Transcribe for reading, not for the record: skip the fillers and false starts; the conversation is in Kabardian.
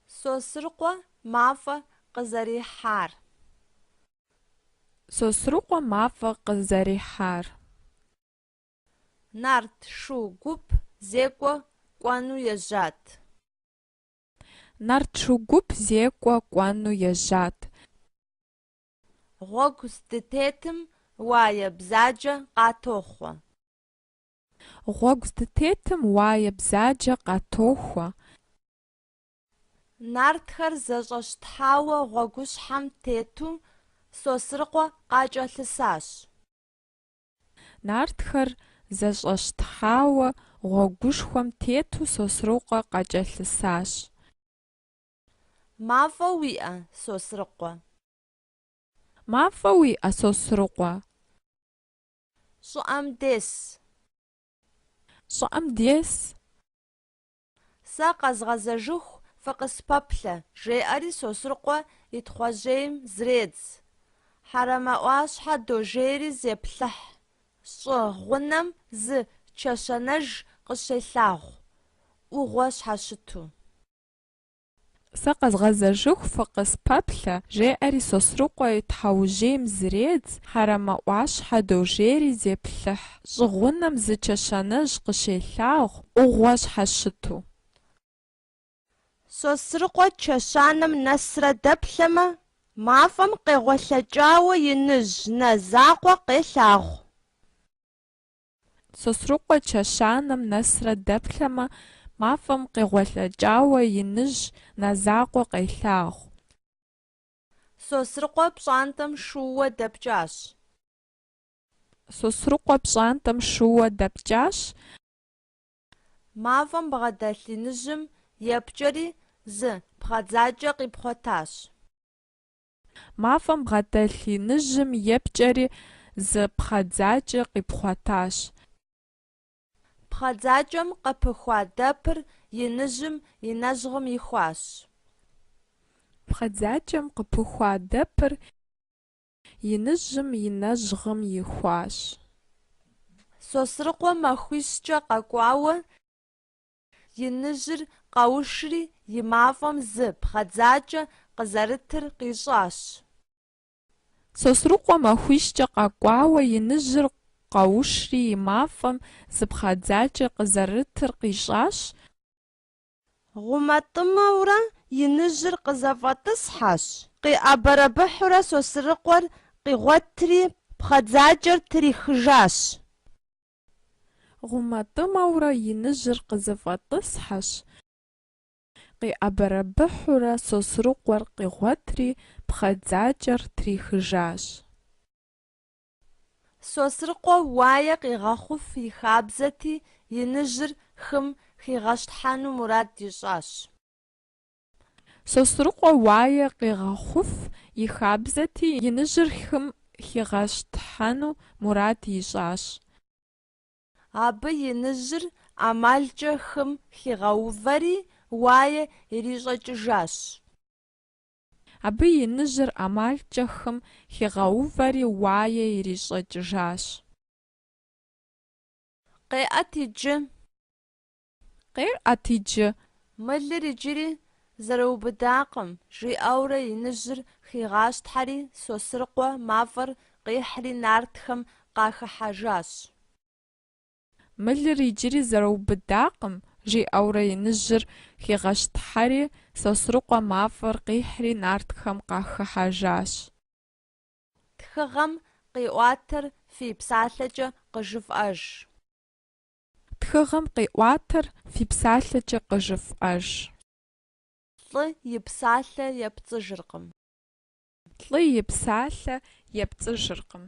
Сосрыкъуэ мафӏэ къызэрихьар. Сосрыкъуэ мафӏэ къызэрихьар. Нарт шу гуп зекӏуэ кӏуэну ежьат. Нарт шу гуп зекӏуэ кӏуэну ежьат. Гъуэгу здытетым уае бзаджэ къатохуэ. Гъуэгу здытетым уае бзаджэ къатохуэ. Нартхэр зэщӀэщтауэ гъуэгущхьэм тету, Сосрыкъуэ къакӀэлъысащ. Нартхэр зэщӀэщтауэ гъуэгущхьэм тету, Сосрыкъуэ къакӀэлъысащ. МафӀэ уиӀэ, Сосрыкъуэ? МафӀэ уиӀэ, Сосрыкъуэ? ЩӀыӀэм дес. ЩӀыӀэм дес. Сэ къэзгъэзэжыху фыкъыспэплъэ, - жеӀэри Сосрыкъуэ и Тхъуэжьейм зредз. ХьэрэмэӀуащхьэ дожейри зеплъыхь, щӀы гъунэм зы чэщанэжь къыщелъагъу, Ӏугъуэ щхьэщыту. Сэ къэзгъэзэжыху фыкъыспэплъэ, - жеӀэри Сосрыкъуэ и Тхьэужьейм зредз, ХьэрэмэӀуащхьэ дожейри зеплъыхь, щӀы гъунэм зы чэщанэжь къыщелъагъу, Ӏугъуэ щхьэщыту. Сосрыкъуэ чэщанэм нэсрэ дэплъэмэ, мафӀэм къегъуэлъэкӀауэ иныжь нэ закъуэ къелъагъу. Сосрыкъуэ чэщанэм нэсрэ дэплъэмэ, мафӀэм къегъуэлъэкӀауэ иныжь нэ закъуэ къелъагъу. Сосрыкъуэ пщӀантӀэм шууэ дэпкӀащ. Сосрыкъуэ пщӀантӀэм шууэ дэпкӀащ. МафӀэм бгъэдэлъ иныжьым епкӀэри зы пхъэдзакӀэ къипхъуэтащ. МафӀэм бгъэдэлъ иныжьым епкӀэри зы пхъэдзакӀэ къипхъуэтащ. ПхъэдзакӀэм къыпыхуа дэпыр иныжьым и нэжьгъым ихуащ. ПхъэдзакӀэм къыпыхуа дэпыр иныжьым и нэжьгъым ихуащ. Сосрыкъуэ махуищкӀэ къэкӀуауэ, иныжьыр къэушри и мафӀэм зы пхъэдзакӀэ къызэрытыр къищӀащ. Сосрыкъуэ махуищкӀэ къэкӀуауэ, иныжьыр къэушри и мафӀэм зы пхъэдзакӀэ къызэрытыр къищӀащ. ГъумэтӀымэурэ иныжьыр къызэфӀэтӀысхьэщ, къиӀэбэрэбыхьурэ Сосрыкъуэр къигъуэтри пхъэдзакӀэр трихыжащ. ГъумэтӀымэурэ иныжьыр къызэфӀэтӀысхьэщ, къиӀэбэрэбыхьурэ Сосрыкъуэр къигъуэтри пхъэдзакӀэр трихыжащ. Сосрыкъуэ уае къигъэхъуф и хабзэти, иныжьыр хым хигъэщтхьэну мурад ищӀащ. Сосрыкъуэ уае къигъэхъуф и хабзэти, иныжьыр хым хигъэщтхьэну мурад ищӀащ. Абы иныжьыр ӀэмалкӀэ хым хигъэувэри уае ирищӀэкӀыжащ. Абы иныжьыр ӀэмалкӀэ хым хигъэувэри уае ирищӀэкӀыжащ. КъеӀэт иджы! КъеӀэт иджы! Мылыр иджыри зэрыубыдакъым, - жиӀэурэ иныжьыр хигъащтхьэри, Сосрыкъуэ мафӀэр къихьри нартхэм къахыхьэжащ. Мылыр иджыри зэрыубыдакъым, - жиӀэурэ иныжьыр хигъэщтхьэри, Сосрыкъуэ мафӀэр къихьри нартхэм къахыхьэжащ. Тхыгъэм къиӀуатэр фи псалъэкӀэ къыжыфӀэж. Тхыгъэм къиӀуатэр фи псалъэкӀэ къыжыфӀэж. ЛӀы и псалъэ епцӀыжыркъым. ЛӀы и псалъэ епцӀыжыркъым.